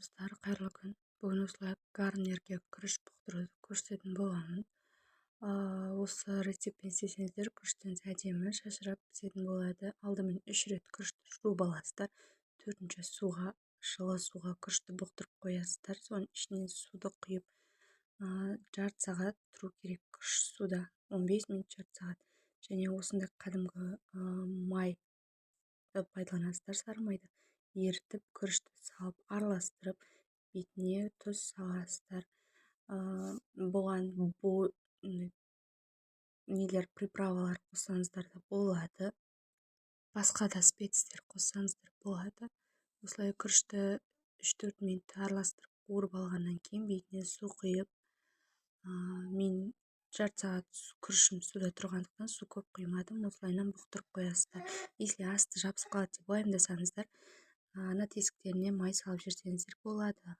Достар, қайырлы күн! Бүгін осылай гарнирге күріш бұқтыруды көрсететін боламын. Осы рецептпен істесеңіздер, күріштеріңіз әдемі шашырап пісетін болады. Алдымен үш рет күрішті жуып аласыздар. Төртінші суға, жылы суға күрішті бұқтырып қоясыздар. Соның ішінен суды құйып, жарты сағат тұру керек күріш суда, 15 минут, жарты сағат. Және осындай кәдімгі май пайдаланасыздар, сары майды ерітіп, күрішті салып, араластырып, бетіне тұз саласыздар. Бұған нелер, приправалар қоссаңыздар да болады, басқа да спецтер қоссаңыздар болады. Осылай күрішті 3-4 минут араластырып, қуырып алғаннан кейін бетіне су құйып, мен жарты сағат күрішім суда тұрғандықтан, су көп құймадым. Осылайынан бұқтырып қоясыздар. Если асты жабысып қалады деп уайымдасаңыздар, ана тесіктеріне май салып жіберсеңіздер болады.